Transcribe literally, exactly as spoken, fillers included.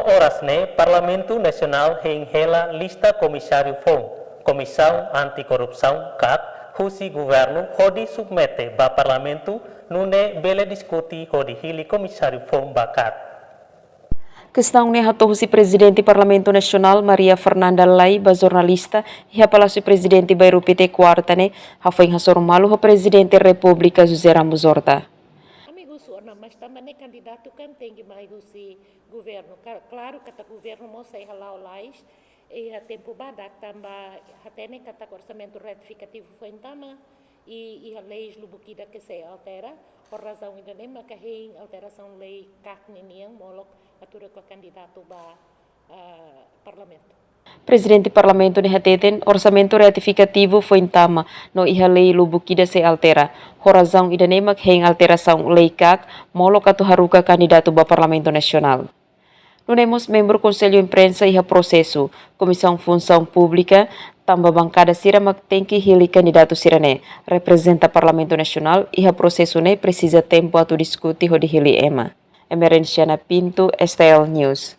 Oras ne'e Parlamentu Nasionál hein hela lista komisáriu foun Komisaun Anti-Korrupsaun, KAK, husi governu hodi submete ba Parlamentu nune'e bele diskute hodi hili komisáriu foun ba KAK. Kestaun ne'e hato'o husi Prezidente Parlamentu Nasionál Maria Fernanda Lay ba jornalista iha Palásiu Prezidente Bairru Pité, kuarta ne'e, hafoin hasoru malu ho Prezidente Repúblika José Ramos Horta. Ami husu ona, mas tanba ne'e kandidatu kan tenke mai husi governu. Ka-, klaru katak governu mós sei hala'o lalais iha tempu badak tanba hatene katak orsamentu retifikativu foin tama i iha leis lubuk ida ke sei altera, ho razaun ida-ne'e maka hein alterasaun lei KAK ninian molok atu reko kandidatu ba, ah, Parlamentu. Prezidente Parlamentu ne'e hateten orsamentu retifikativu foin tama no iha lei lubuk ida sei altera. Ho razaun ida-ne'e mak hein alterasaun lei KAK molok atu haruka kandidatu ba Parlamentu Nasionál. Nune'e mós membru Konsellu Imprensa iha prosesu Komisaun Funsaun Públika tanba bankada sira mak tenke hili kandidatu sira-ne'e reprezenta Parlamentu Nasionál iha prosesu ne'e presiza tempu atu diskute hodi hili ema. Emerenciana Pinto, STL News.